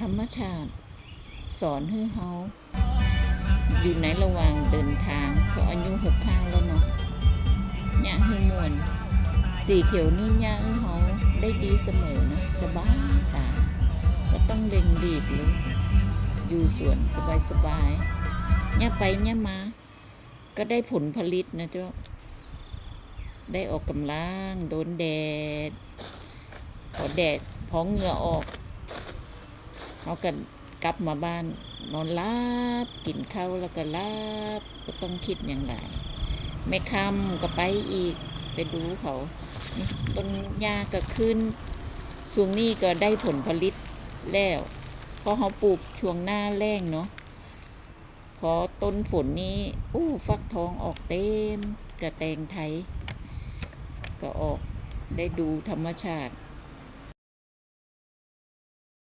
ທຳມະຊາດສອນໃຫ້ເຮົາ ຢູ່ໃນລະຫວ່າງເດີນທາງ ເພາະອາຍຸຫົກສິບຫ້າແລ້ວເນາະ ຍະໃຫ້ມ່ວນ. ສີຂຽວນີ້ຍະໃຫ້ເຮົາໄດ້ດີສະເໝີນະ ສະບາຍຕາ ບໍ່ຕ້ອງເລັ່ງລີບເລີຍ ຢູ່ສວນສະບາຍໆ ຍະໄປຍະມາ ກໍໄດ້ຜົນຜະລິດນະເຈົ້າ ໄດ້ອອກກຳລັງ ໂດນແດດ ພໍແດດ ພໍເຫື່ອອອກ ເຮົາກໍກັບມາບ້ານ ນອນຫຼັບ ກິນເຂົ້າແລ້ວກໍຫຼັບ ບໍ່ຕ້ອງຄິດຫຍັງຫຼາຍ. ແມ່ຄ່ຳກໍໄປອີກ ໄປດູເຂົາ ນີ້ ຕົ້ນຫຍ້າກໍຂຶ້ນ ຊ່ວງນີ້ກໍໄດ້ຜົນຜະລິດແລ້ວ ເພາະເຮົາປູກຊ່ວງໜ້າແລ້ງເນາະ. ພໍຕົ້ນຝົນນີ້ ໂອ້ ຟັກທອງອອກເຕັມ ກະແຕງໄທກໍອອກ ໄດ້ດູທຳມະຊາດ